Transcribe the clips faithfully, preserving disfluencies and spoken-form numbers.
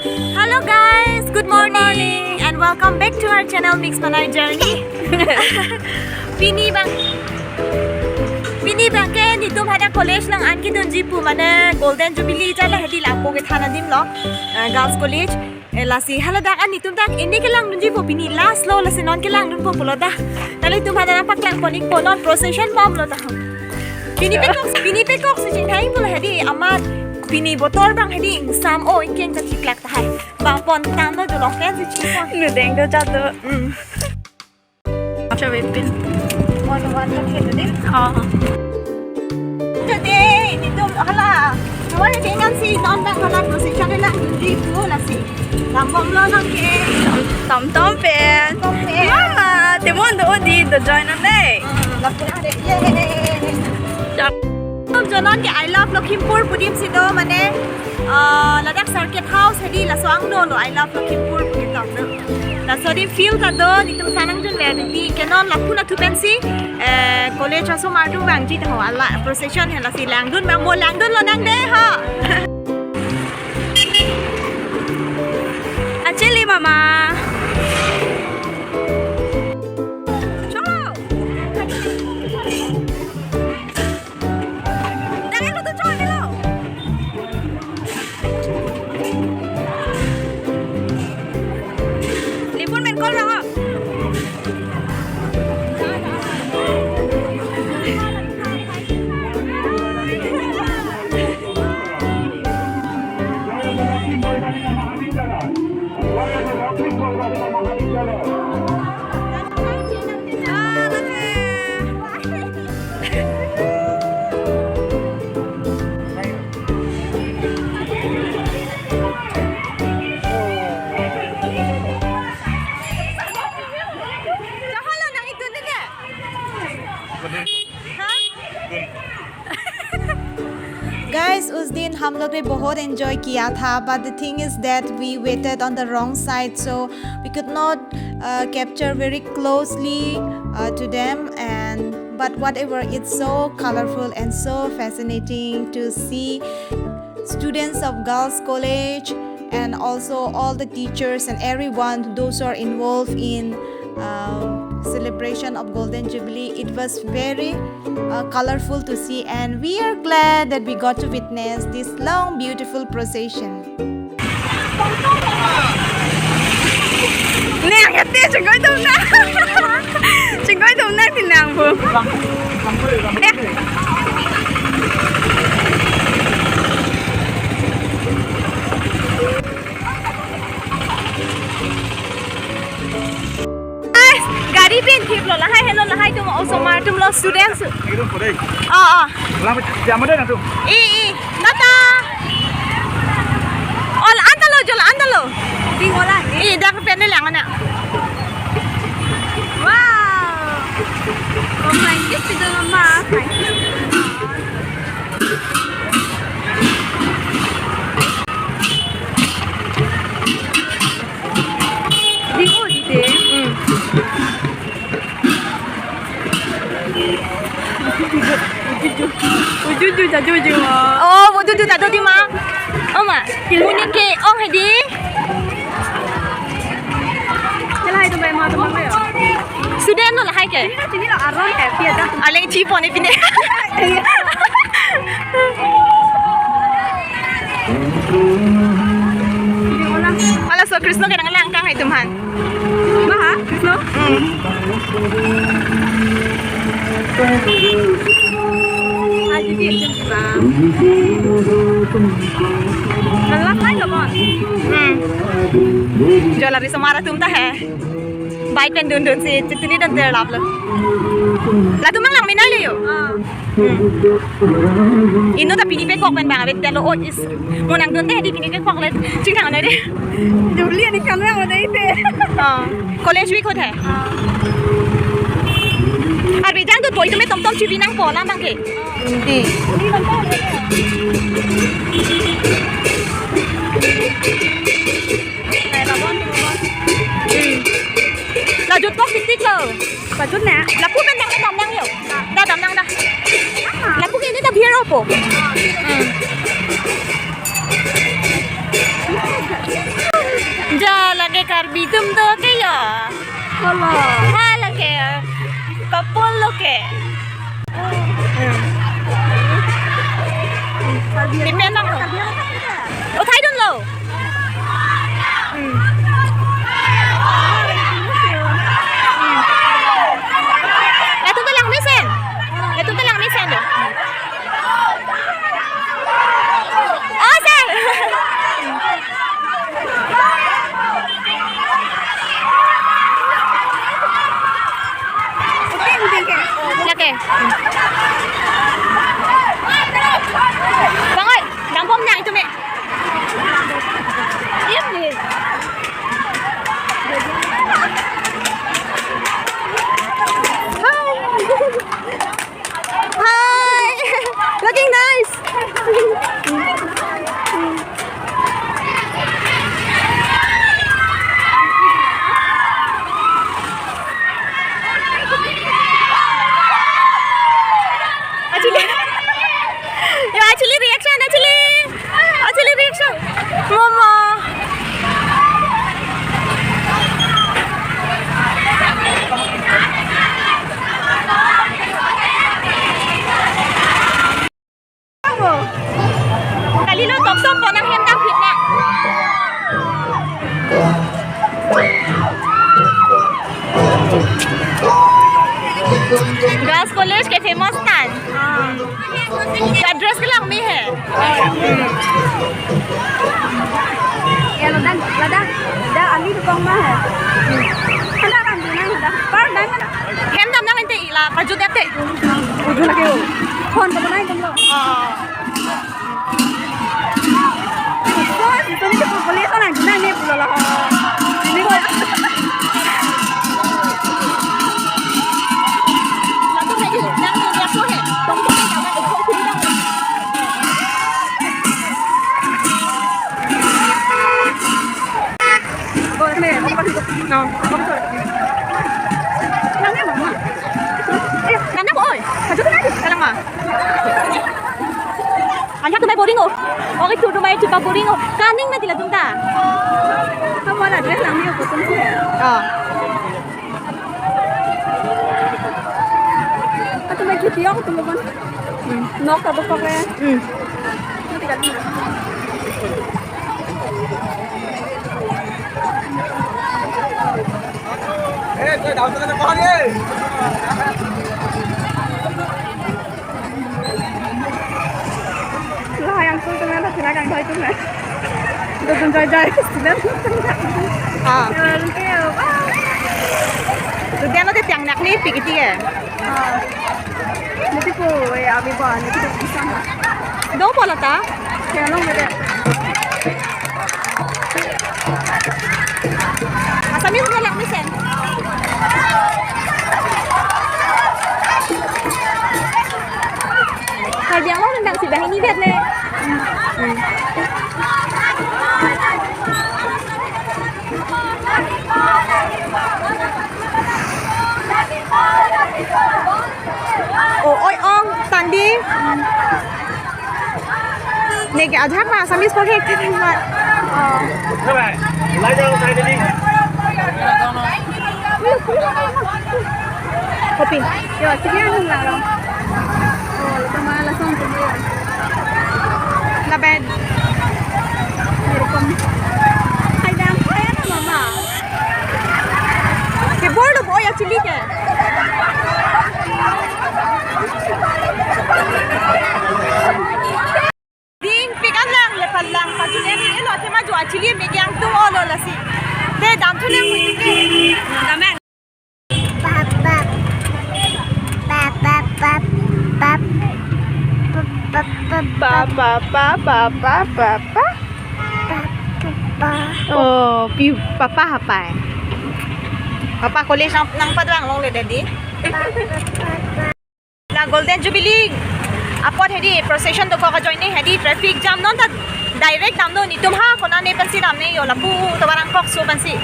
Hello guys, good morning and welcome back to our channel Mix Panai Journey. Pini bang, pini bang ke nitum hadak college lang an kedunji pu mane Golden Jubilee jala hedi lapu kethan adim lo, eh, Girls College. Eh, lasi haladak an nitum dak ini kelangdunji pu pini last lo, lasi non kelangdun pu pulo dah. Nelitum hadak paklang pon-ikpo, non procession bomlo dah. Pini pekok, pini pekok si chinghai pulo hedi amat pini botor bang hedi ingsam o ingkeng ta chiklak tahai. Bang pon tanglo jolong pen si chipon. Nudeng do jado. Hmm. Acha wepin. One one lo khe dei. Oh. Today, nitum hala. Nawari dengan si non bang hala procession lang di tu lasi. Lambom lo nang ke. Tom tom pen. Tom pen. Mama, temon do odi do join on dei. Hmm, lapu na dei. Yay. Chap. Tom jonon ke I love Lakhimpur pu adim si do mane, ah, ladak circuit house hedi laso angno lo I love Lakhimpur pu ketok do. Laso adim field ta do nitum sanang jun ver di ke non lapu na thupen si, eh, college asomar atum vangji ta ho ala procession he lasi langdun bang mo langdun lo nang dei ha. Acheli mama. Cholo. Dai lo to cholo lo. Lipun men call rong. Guys, उस दिन हम लोग ने बहुत एंजॉय किया था, but the thing is that we waited on the wrong side, so we could not uh, capture very closely uh, to them. And but whatever, it's so colorful and so fascinating to see students of girls' college and also all the teachers and everyone, those who are involved in uh, celebration of Golden Jubilee. It was very uh, colorful to see, and we are glad that we got to witness this long, beautiful procession. Nang ate chingoi dum na. Chingoi dum na ti nang bu. Guys, gari pen thip lo lahai helo lahai atum osomar atum lo students. Ekdom pore. Oh, oh. Lam jam ada na tu. I, i. Tata. Ol antalo jol antalo. Ding ola. I dak pen lang na. Wow. Oh my, this is the mama. Di ko di de. Hmm. Uju ju ja ju ju ma. Oh, uju ju ja ju di ma. Oh ma. Muni ke ong hedi. Kala hai tu bai ma tu ma yo. Student lo lahai ke. Sini lo aron ke pia da. Aleng chi pon e pine. Hala so Krishna ke nang lang kang hai tum han. Maha, Krishna? Hmm. Aji di action di ba. Nang lang kai lo mon. Hmm. Jolari somar atum ta hai. Bike pen dun dun si chitini dan terlap lo. Latum mang lang minai le yo. Ah. Hmm. Inut ta pini pekok pen bang abet lo, oh, is. Mo nangdunde di pini pekok le. Chingthang na di. Jubilee ani kan lang ada ite. Ah. College week hot hai. Ah. Arve jang tu boi tu me tom tom chibi nangpo lam bang ke. Di. La jut kok titik lo. Patut na. Lapu pen dam dam nang yo. Da dam nang da. Lapu ke ini da biar opo. Hmm. Karbi atum do ke ya. Hala. Hala ke. Couple lo ke. Hmm. Karbi atum. Uthai dunlo. Hmm. Hmm. Latum ta langmesen. Latum ta langmesen do. Oh, sir. Lake. Bang oi, dambom nang itu me. Iya, nih. Hi. Looking nice. Actually, yo, actually reaction, actually. Actually reaction. Momo. Kalilo toksong ponang hem tang phit na. Girls College ke famous tan. Address ke lang me hai. Ya, ladak, ladak, ladak ali dukong ma hai. Ada kan dina ada. Par dan ada. Hem dam nang ente ila pajut ya te. Ujung lagi. Phone ko banai tum lo. Oh. So, so ni ko police ko lang dina ni pulo la. Ini ko. Nana ko oi. Kaju ko na. Kalang ma. Anya tumai boring oh. Okay, tu tumai chupa boring oh. Kaning na tila tumta. Kamu ada dress lang niyo ko tum ko. Oh. Atu mai chuti ako tum ko. Hmm. Nok ka bukok eh. Hmm. Nanti ka. Lahai angkul tum na, thila kangthoi tum na. Dodun jai jai student. Ah. Student lo te tiang nak ni pikiti eh. Ah. Nanti ko eh abi ba nanti ko bisa na. Do bola ta? Kaya long beda. Assamese ko lang mesen. Karbi Anglong nang si banghini vet ne. Oh, oi ong, tandi. Neke ajak ma Assamese pore thek thek ma. Oh. Kopi. Yo, sige, ano lang, lang. Oh, tama, lasang ko mo yan. Labad. Meron. Ay, dang, kaya na, mama. Ke bor do boy actually ke. Ding pik an lang le pal lang pa chun em elo tema jo actually me kyang tu olo lasi. Te dam thu le mu ke. Dam en. Pap, pap. Pap, pap, pap, pap. Pap, pap, pap, pap. Pa, pa, pa, pa, pa, pa, pa. Pap, pap, pa. Oh, piu papa hapai. Papa college nang, nangpadang longle dadi. Pap, pap, pap, pap. La Golden Jubilee apot hedi procession dokok ajoine hedi traffic jam non ta direct damnon, netum ha konane pensi damne yo lapu tovar angkok so pensi.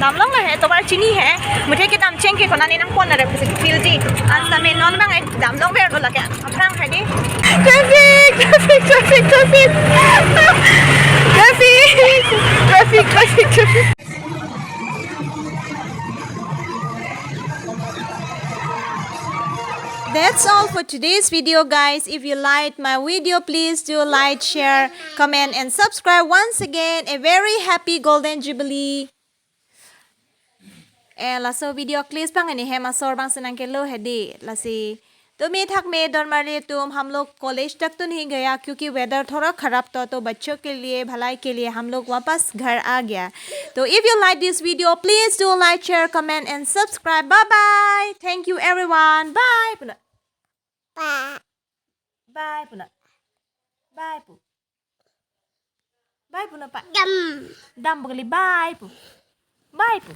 Damlong le he tovar chini he. Muthe ke damcheng ke konane nangpon na re pensi feel di. Ansa me non bang eh damlong ver do lake. Aphrang hedi. Traffic, traffic, traffic, traffic. Traffic. That's all for today's video, guys. If you liked my video, please do like, share, comment, and subscribe. Once again, a very happy Golden Jubilee. Eh, laso video clips abang ne hem asor abang si nangkelo hedi. Lasi, तुम्हें थक में डॉन मारे तुम, हम लोग कॉलेज तक तो नहीं गया क्योंकि वेदर थोड़ा खराब था, तो बच्चों के लिए, भलाई के लिए हम लोग वापस घर आ गया। तो if you like this video, please do like, share, comment and subscribe. Bye bye. Thank you everyone. Bye. Puna. Bye puna. Bye pu. Bye puna pa. Dam. Dam pu kali, bye pu. Bye pu.